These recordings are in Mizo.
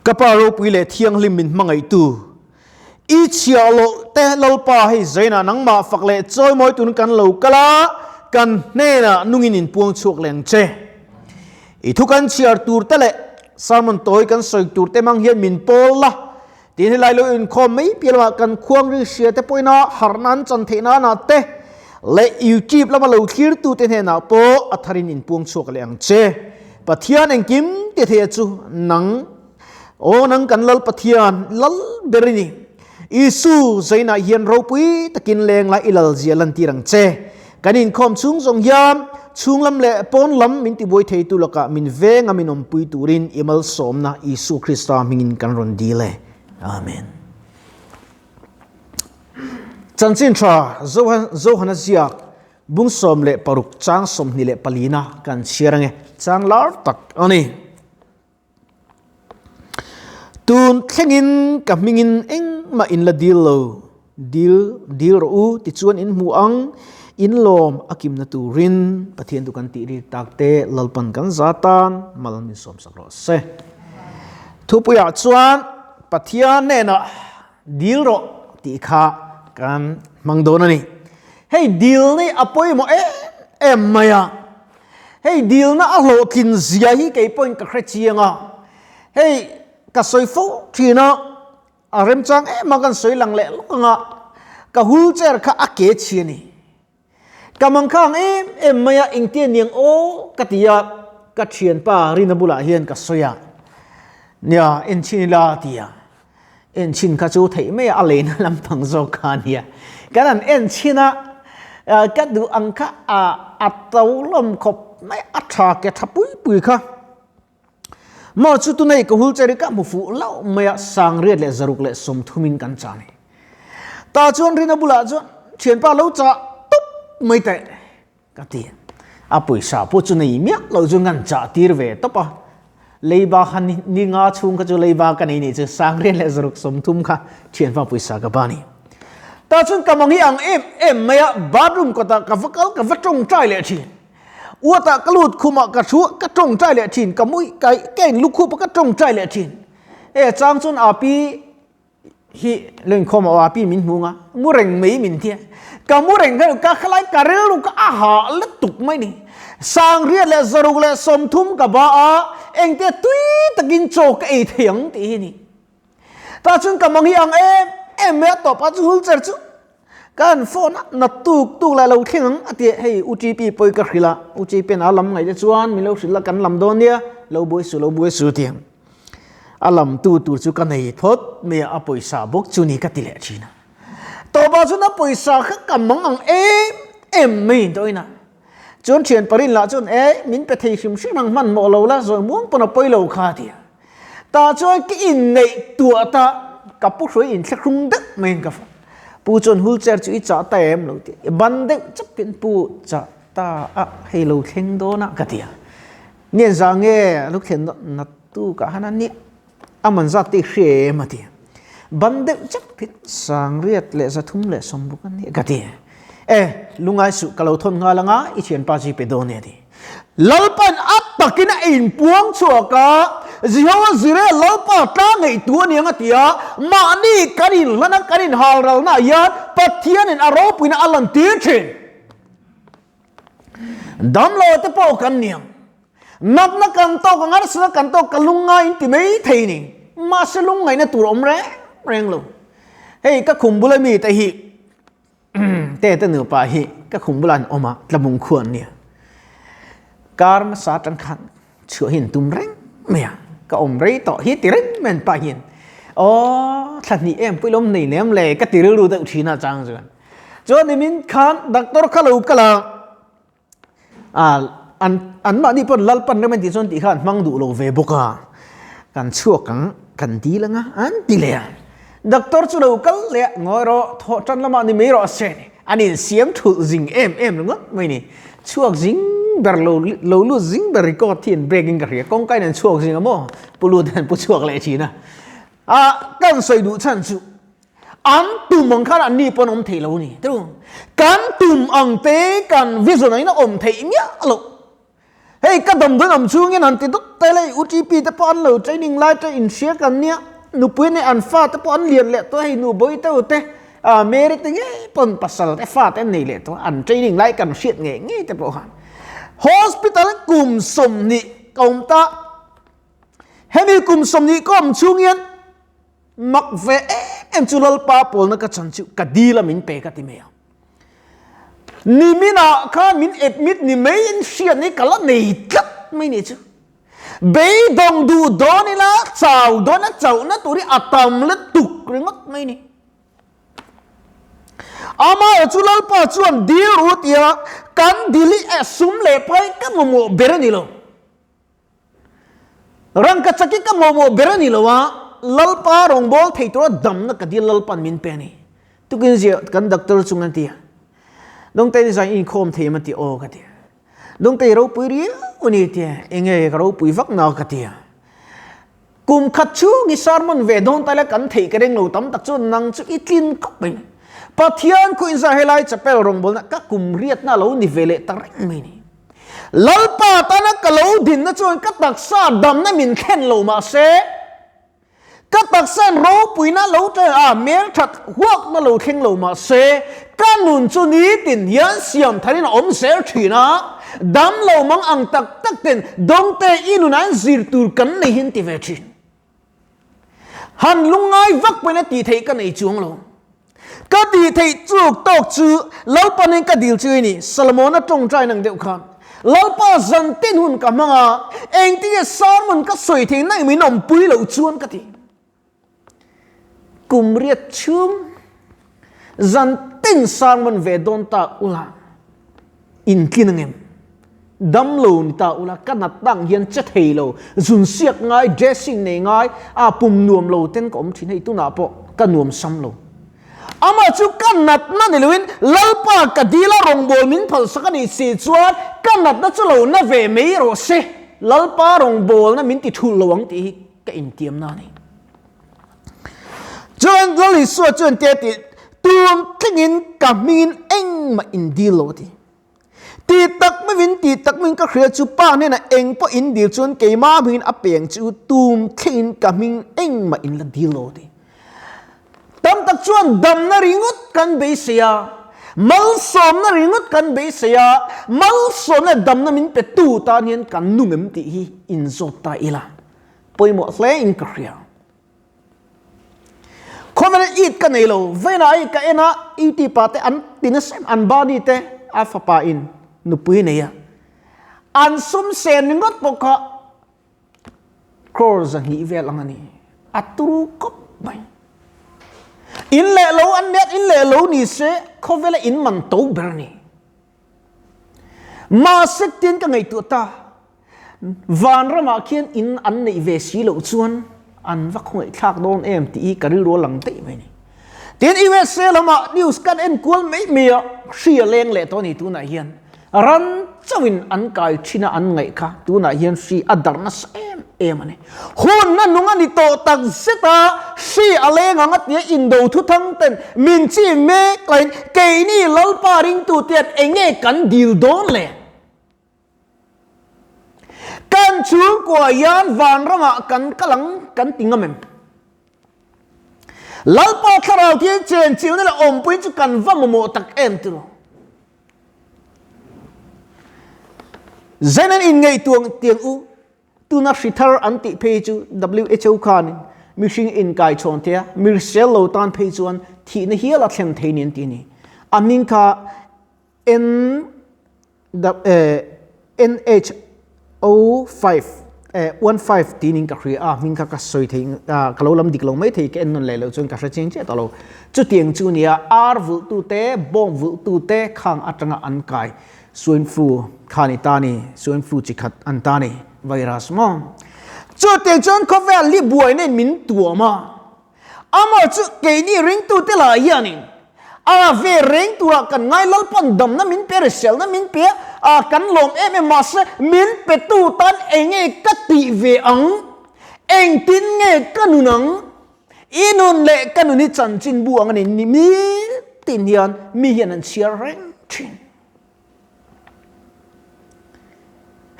Ka Pa ropui leh thianghlim min hmangaihtu, i chhiahloh te Lalpa hei zainah nangmah fak leh chawimawi tun kan lo kal a, kan hnenah nungin in puang chhuak leh ang che. I thu kan chhiar tur te leh sermon tawi kan sawi tur te hmang hian min pawl la, tin helai lo inkhawm mai piah lamah kan khuangri hria te pawhin a harhna an chan theih nanah te leh YouTube lama lo thlirtu te hnenah pawh a tharin in puang chhuak leh ang che. Pathian engkim ti theia chu nang, aw nang kan Lal Pathian, Lal ber i ni. Isu zainah hian ropui takin leng la i lal zia lantir ang che. Kan inkhawm chhung zawng hian chhung lam leh pawn lam min tibuai theitu lakah min venga min awmpui turin i malsawmna Isu Krista hmingin kan rawn dil e. Amen. Chanchin tha Johana ziak Bung 16 chang 24 na kan chhiar ange, chang lar tak a ni. Tun thlengin ka hmingin engmah in la dil lo, dil dil rawh u tichuan in hmu ang, in lawm a kimna turin Pathian chu kan tih rik tak te Lalpan kan za tan mal min sawmsak rawh se. Thupuiah chuan Pathian hnenah Dil rawh tih kha kan hmang dawn a ni. Hei dil ni a pawimawh em em mai a. Hei dilna a hlawhtlin zia hi kei pawhin ka hre chiang a. Hei ka sawi fo thin a, a remchang em a kan sawi lang leh lawk ang a, ka wheelchair kha a ke chhi a ni. Ka mangkhang em em mai a, engtia niang aw ka ti a, ka thianpa Rina bulah hian ka sawi a, nia enchhin ila ti a, enchhin kha chu theih mai a, a leina lampang zawk kha a nia, kan han enchhin a, ka duh ang kha a to lawm khawp mai a, a tha ke tha pui pui kha. Maw chu tunei ka hul cheri ka hmu fuh hlauh mai a, sangriat leh zaruk leh sawmthumin kan chah ni. Tah chuan Rina bulah chuan thianpa lo chah tup mai teh ka ti. A pawisa pawh chu nei miah lo chu ngan chah tir ve tawp a. Leiba kha ni nga chhung kha chu leiba ka nei nih chu sangriat leh zaruk 30 kha thianpa pawisa ka ba ni. Tah chuan ka mang hi ang em em mai a, bathroom kawtah ka va kal ka va tawngtai leh thin. Uatah ka lut khumah ka thu ka tawngtai leh thin, ka mui ka ka in lukhup a ka tawngtai leh thin. E a chang chuan api hi lenkhawm a api min hmu nga, mu reng mai min tia. Ka mu reng kha ka khalai ka rilru ka a ha lutuk mai ni. Sangriat leh zaruk leh 30 ka ba a, engtia tui takin chaw ka ei thei ang tih hi ni. Tah chuan ka mang hi ang em em mai a tawp a chu hul cher chu ka han phone a na tuk tuk leh lo thleng ang a ti a, hei U TP pawi ka hrilh a, U TP a lam ngaih te chuan min lo hrilh a kan lam dawn nia, lo buai su lo buai su ti ang. A lam tu tur chu ka nei phawt mai a, a pawisa bawk chu ni ka ti leh thin a. Tawpah chuan a pawisa kha ka mang ang em em mai in tawhin a. Chuan thian parin lah chuan e min pe thei hrim hrim ang hmanhmawh lo la zawi muang pawn a pawi lo kha a ti a. Tah chuan ka inneih tuah ta ka pu hruai inthlahrung deuh maiin ka fak. Pu chuan wheelchair chu i chah ta em lo ti a, i ban deuh chapin pu chah ta a hei lo thleng dawn a ka ti a. Nian za nge a lo thlen dawn naktukah han a nia a man zat te i hria em a ti a. Ban deuh chapin sangriat leh 360 a nia ka ti a. E lungai suh ka lo thawn nghal anga i thianpa chu i pe dawn e a ti. Lalpan a takin a inpuang chhuak a, Jehovah Jireh Lalpa tla ngeih tu a ni ang a ti a, mahni kan inhlan a kan inhalralnaah hian Pathianin a ropuina a lantir thin. Damlo te pawh kan ni ang. Natna kan tawk ang, harsatna kan tawk ka lungngai in ti mai thei ni. Mahse lungngaihna tur a awm reng reng lo. Hei ka khum bula mi te hi Te te nupa hi ka khum bulah an awm a, tlabung khu an nia. Kar hmasa atang khan chhuah hi an tum reng mai a, ka awm rei tawh hi ti reng mai an pa hian aw thla hnih em pawh ilo awm nei nem le ka ti rilru deuh thin a chang chuan. Chuan nimin khan doctor kha lo kal a, an an mahni pawn Lalpan rem an tih chuan tih kha an hmang duh lo ve bawk a, kan chhuak ang kan dil ang a an ti leh a, doctor chu lo kal leh a ngawi rawh thawh tan lamah ni mai rawh se ni an insiam thulh zing em em ringawt mai ni, chhuak zing ber lo lo lut zing ber record hi an break in ka hria kawngka in an chhuak zing a maw pu lut hian pu chhuak leh thin a, ah kan sawi duh chhan chu. An tum ang khan an ni pawn awm thei lo a ni. Kan tum ang te kan vision angin a awm theih miah loh. Hei ka damdawi awm chungin han ti dawt ta ila i UTP te pawh an lo training lai te inhria kan nia, nupui nei an fa te pawh an lian leh tawh a, hei nubawi te ute Mary te ngei pawn pasal te fa te an nei leh tawh a, an training lai kan hriat ngei ngei te pawh khan hospital kum 20 ka awm ta, hemi kum 20 ka awm chhung hian Mak ve em em chu Lalpa pawlna ka chan chu ka dil a min pe ka ti mai a. Niminah khan min admit ni mai in hriat ni ka la nei tlat mai ni chu. Beidawng duh dawn ila chau dawn a chauhna tur hi a tam lutuk ringawt mai ni. Amaherawh chu Lalpa chuan dil ru tia kan dil hi eh sum leh pai ka mamawh ber a ni lo. Rangkachak hi ka mawhmawh ber a ni lo a, Lalpa rawngbâwl thei tura damna ka dil Lalpa'n min pe a ni. Tukin ziah kan doctor chung an ti a, Dawngtei ni zan inkhawm thei em a ti, aw ka ti a. Dawngtei ropui riau a ni ti a, enge ka ropui vak na ka ti a. Kum khat chhung hi sermon ve dawn ta ila kan theih ka ring lo tam tak chuan nang chu i tlin khawp mai. Pathian khuin zah helai chapel rawngbawlna ka kum riatna a lo ni ve leh ta reng mai ni. Lalpa tana ka lo dinna chuan ka taksa damna min thlen lo mah se, ka taksain ropuina lo ṭe a, hmelṭhat huakna lo thleng lo mah se, ka nun chu nitin hian siam tharin a awm zel ṭhin a, dam lo mang ang tak tak ten dawngte i nunah hian zir tur kan nei hi an ti ve ṭhin. Han lungngai vak pawhin a tih theih ka nei chuang lo. Ka tih theih chuk tawk chu Lalpanin ka dil chu i ni, Solomona tawngtai nang deuh khan. Lalpa zan tin hun ka hmang a, engtinge sermon ka sawi thei nang min awmpui loh chuan ka ti. Kum riat chhung zan tin sermon ve dawn ta ula intlin angem? Dam lo ni ta ula ka nat dang hian che thei lo, zun siak ngai, dressing nei ngai, a pum nuam lo ten ka awm thin hei tunah pawh ka nuam sam lo. Amah chu ka natna ni loin Lalpa ka dila rawngbâwl min phalsak a nih si chuan ka natna chu lo na ve mai rawh se, Lalpa rawngbâwlna min ti thulh lo ang tih hi ka intiamna a ni. Chuan Lal Isua chuan tia tih tun thlengin ka hmingin engmah in dil lo a ti. Ti tak meuhin ti tak meuhin ka hria chu pa hnenah eng pawh in dil chuan keimah hmingin a peng chu tum thlengin ka hming engmah in la dil lo a ti. Tam tak chuan damna ringawt kan beisei a, malsawmna ringawt kan beisei a, malsawmna leh damna min petu tan hian kan nung em tih hi inzawt ta ila pawimawh hle in ka hria. Khawvel it ka nei lo, vawiinah hei ka en a, UT pa te an ti nasa em, an bani te a fapa in nupui nei a, an sum sen ringawt pawh kha crore 200 vel ang a ni, a turu khawp mai. In leh lo an nia, in leh lo ni se khawvela in man to ber a ni. Mahse tin ka ngaihtuah ta, vanramah khian in an neih ve si loh chuan an va khawngaihthlak dawn em tih hi ka rilru a lang daih mai a ni. Tin, USA lamah news kan en kual mai mai a, hri a leng leh tawh a ni tunah hian. Ran chauhin an kai thin a an ngaih kha tunah hian hri a darh nasa em em a ni. Hun a nung a ni tawh tak zet a, hri a leng ang a tia indo thuthang ten min chi mek laiin keini Lalpa ringtu te hian enge kan dil dawn le? Kan chhungkua hian vanramah kan kal ang kan ti ngam em? Lalpa thlarau thian chenchilhna leh awmpuiin chu kan va mamawh tak em tiraw? Zen an inngaihtuah tiang u, tuna hri thar an tih phei chu WHO khanin mihring inkai chhawn thei a, mirsel lo tan phei chuan thihna hial a thlen thei ni an ti a ni. A hming kha N NHO5 15 tinin ka hria a, hming kha ka sawi thei ka lo lam dik lo mai thei ka en nawn leh loh chuan ka hre chiang chiah tawh lo. Chutiang chu nia ar vulhtute, bawng vulhtute khang atanga an kai swine flu kha ni ta ni, swine flu chi khat an ta ni, virus maw. Chutiang chuan khawvel hi buaina in min tuam a, Amah chu keini ringtute lah hianin a ve reng turah kan ngai Lalpan damna min pe riselna min pe a, kan lawm em em mahse min petu tan enge ka tih ve ang, engtin nge ka nun ang, i nun leh ka nun hi chanchin bu ang a ni ni mitin hian mi hian an chhiar reng thin.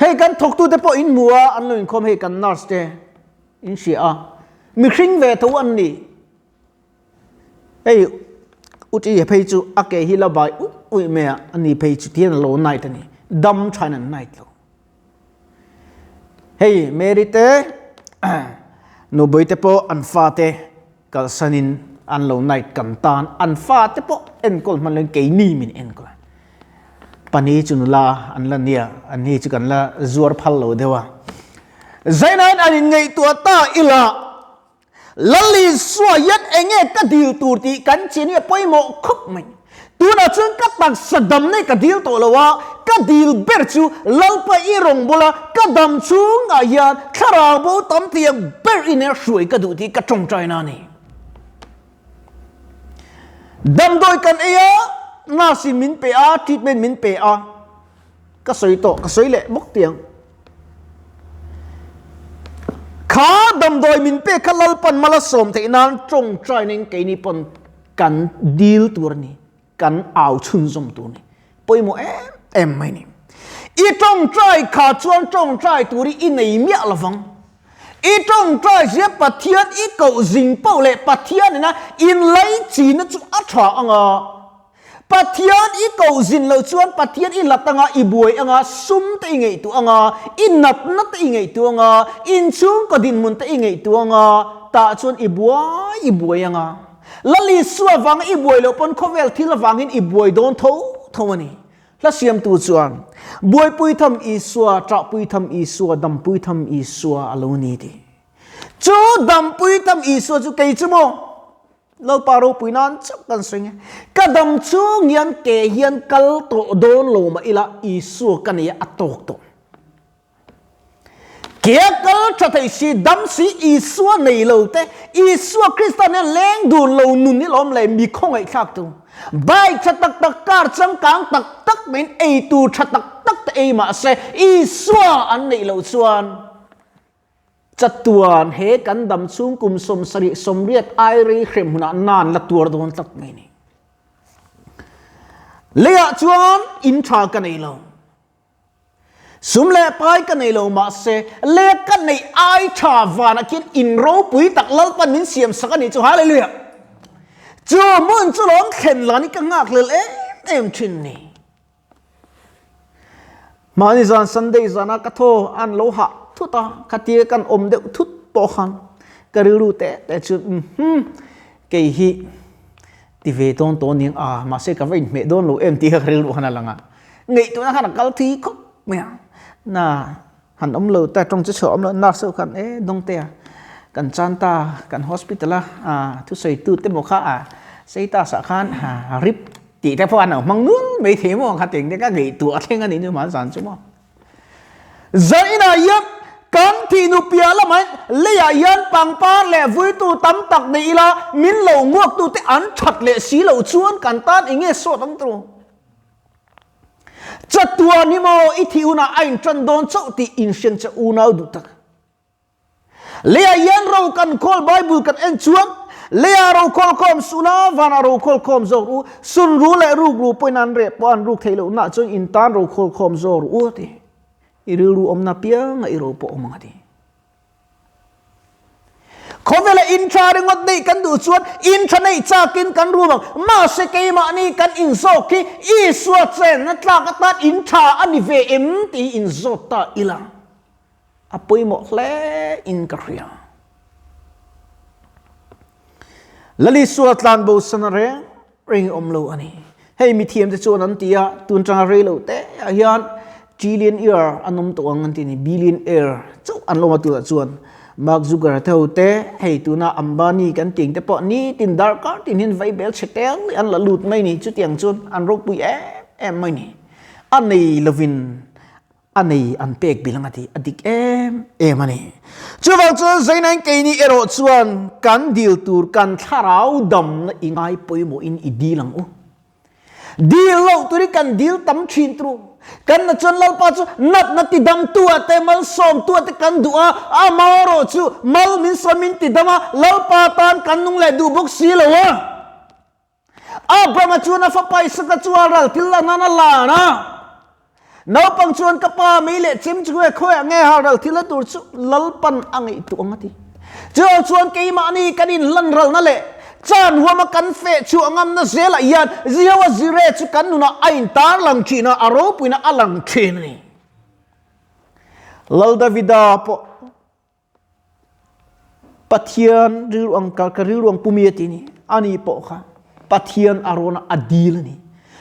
Hei kan thawktute pawh in hmu a, an lo inkhawm hei kan nurse te in hria a, mihring ve tho an ni. Hei Uti phei chu a ke hi la bai uih uih mai a, ani phei chu tihian a lo night a ni, dam thain an night lo. Hei Mary te Nubui te pawh an fate kalsanin an lo night kan tan, an fate pawh enkawl hman loin keini min enkawl a. Pani chu nula an la nia, an hi chu kan la zuar phal lo deuh a. Zainain an inngaihtuah ta ila Lal Isua hian enge ka dil tur tih kan chian hi a pawimawh khawp mai. Tunah chuan ka taksa damna hi ka dil tawh lo a, ka dil ber chu Lalpa i rawn bula ka dam chhungah hian thlarau bo tam thei ang ber i nen hruai ka duh tih ka tawngtaina a ni. Damdawi kan ei a, nurse in min pe a, treatment min pe a, Ka sawi tawh, ka sawi leh bawk tiang. Kha damdawi min pek kha Lalpan mala sawm theih nan tawngtainin keini pawn kan dil tur a ni, kan au chhunzawm tur a ni. Pawimawh em em mai a ni. I tawngtai kha chuan tawngtai tur hi i nei miah lovang. I tawngtai zia Pathian i koh zing poh leh Pathian ina inlaichinna chu a tha ang a. Pathian i koh zin loh chuan Pathian i hlat anga, i buai anga, sum te i ngaihtuah anga, i natna te i ngaihtuah anga, inchhungkaw dinhmun te i ngaihtuah anga, tah chuan i buai i buai anga. Lal Isua vanga i buai loh pawn khawvel thil avangin i buai dawn tho tho a ni. Hla siamtu chuan, Buaipui tham Isua, ṭahpui tham Isua, dampui tham Isua a lo ni ti. Chu dampui tham Isua chu kei chu maw? Lalpa ropui nan chauh kan sawi nge. Ka dam chhung hian ke hian kal tawh dawn lo mah ila Isua ka nei a a tawk tawh. Ke a kal tha thei si dam si Isua nei lo te Isua Krista nen leng dun lo nun hi lawm le mi khawngaihthlak tu. Bike tha tak tak car changkang tak tak maiin ei tur tha tak tak te ei mahse Isua an neih loh chuan Chatuan he kan dam chhung kum 70 80 ai rei hrem hunah nan la tuar dawn tlat mai ni. Leiah chuan in tha ka nei lo. Sum leh pai ka nei lo mahse leh ka neih ai tha vanah khian in ropui tak Lalpan min siam sak a nih chu Hallelujah. Chu hmun chu lawm thlen lan hi ka nghakhlel em em thin ni. Mahni zan Sunday zana ka thaw an lo hah thut a, khatia kan awm deuh thut pawh khan ka rilru teh teh chu umm kei hi ti ve dawn tawh aniang a, mahse ka va inhmeh dawn lo em tih kha ka rilru khan a lang a, ngaihtuahna khan a kal thui khawp mai a, na han awm lo ta tawng chu chhuah awm lo nurse ho khan e dawngte a kan chan ta kan hospital a thusawi tu te maw kha a status ah khan rip tih te pawh an lo hmang nul mai thei maw kha teng te ka ngaihtuah a thleng a nih chu mahni zan chu maw zainah hian kan thih nu piah lamah hian leiah hian pangpar leh vuitu tam tak nei ila min lo nguak tu te an that leh si loh chuan kan tan eng nge sawt ang tawh. Chatuan hi maw i thih hunah a inṭan dawn chauh tih inhriang che unau duh tak. Leiah hian ro kan khawl Bible kan en chuan leiah ro khawl khawm suh la vanah ro khawl khawm zawk ru sun ru leh ruk ru pawhin an reh pawh an ruk theih loh nah chuan in tan ro khawl khawm zawk ru a ti. I rilru awmna pianga i ro pawh awm ang a ti. Khawvela inṭha ringawt neih kan duh chuan inṭha neih chakin kan rum ang. Mahse keimahni kan inzawk hi Isua chenna tlak atan inṭha a ni ve em tih hi inzawt ta ila a pawimawh hle in ka hria. Lal Isua tlanbo sana reng reng i awm lo a ni. Hei mithiamte chuan an ti a, tun tanga rei lo te ah hian trillion year an awm tawh ang an ti a ni, billion year chauh an lo awm a tunah chuan Mark Zuckerberg te ho te, hei tuna Ambani kan tih ang te pawh nitin darkar tin hian vaibel chhe tel an la lut mai a ni, chutiang chuan an ropui em em mai a ni. A nei lovin a nei an pek bil ang a ti, a dik em em a ni. Chuvang chuan Zainain keini erawh chuan kan dil tur kan thlarau damna i ngai pawimawhin i dil ang u. Dil loh tur hi kan dil tam thin tru. Kan na chuan Lalpa chu natna ti damtu ah te malsawmtu ah te kan duh a, amaherawh chu mal min sawm min ti dam a, Lalpa tan kan nung leh duh bawk si lo a. Abrahama chuan a fapa Isaka chu a ral thil la nan a lan a. Naupang chuan ka pa mei leh chem chu nge khawiah nge halral thil a tur chu Lalpan a ngaihtuah ang a ti. Chuvang chuan keimahni kan inhlan ralna leh chan huama kan feh chhuah ngamna zelah hian Jehovah Jireh chu kan nunah a intarlang thin a, a ropuina a lang thin a ni. Lal Davida pawh Pathian rilru ang ka rilru ang pumi a ti ni. Ani pawh kha Pathian a rawn a dil a ni.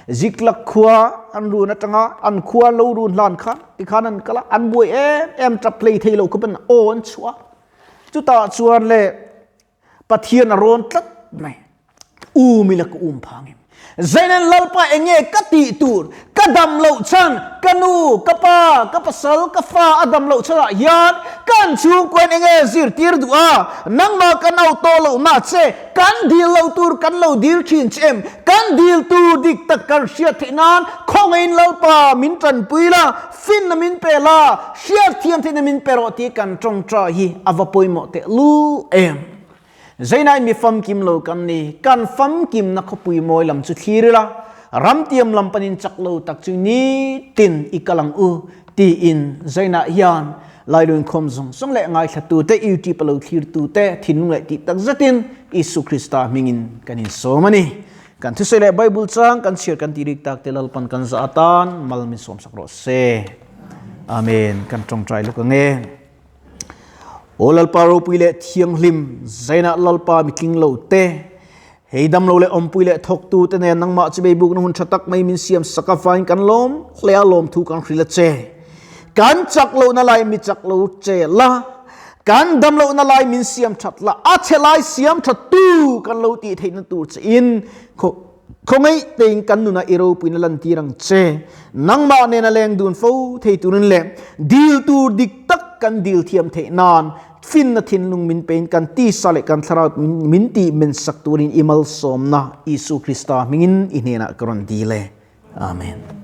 Ziklak khua an run atanga an khua lo run hlan kha tikhan an kal a, an buai em em tap hlei thei lo khawp in aw an chhuah a. Chutah chuan le Pathian a rawn tlat mai. Um ila ka um phang em. Zainen Lalpa enge ka tih tur, ka dam loh chhan, ka nu, ka pa, ka pasal, ka fa a dam loh chhanah hian kan chhungkuain enge zirtir duh a, nangmah kan au tawh loh na che, kan dil loh tur kan lo dil thin che em, kan dil tur dik tak kan hriat theih nan khawngaihin Lalpa min tanpui la, finna min pe la, hriatthiam theihna min pe rawh tih kan tawngtai hi a va pawimawh tehlul em. Zeinain mi famkim lo kan ni, kan famkimna khawpui mawi lam chu thlir ila, ramtiam lam panin chak lo tak chu nitin i kal ang u, tiin Zainah hian Lailun khawm zawng zawng leh ngaithlatute, YouTube a lo thlirtute thinlung leh tih tak zetin Isu Krista hmingin kan insawm a ni. Kan thusawi leh Bible chang kan chhiar kan tih rik tak te Lalpan kan zah atan mal min sawmsak rawh se. Amen. Kan tawngtai lawk ang e. Aw Lalpa ropui leh thianghlim, zainah Lalpa mi tling lo te, hei dam lo leh awmpui leh thawktu te nen nangmah chu beibukna hun tha tak mai min siam sak avangin kan lawm hle a, lawmthu kan hrilh a che. Kan chak lohna lai mi chak lo che la, kan dam lohna lai min siam that la, a chhe lai siam that tu kan lo tih theihna tur che in Khawngaih tein kan nunah i ropuina lantir ang che. Nangmah nena leng dun fo thei turin leh dil tur dik tak kan dil thiam theih nan finna thinlung min pein kan tisa leh kan thlarau min tih men sak turin i malsawmna Isu Krista hmingin i hnenah ka rawn dil e. Amen.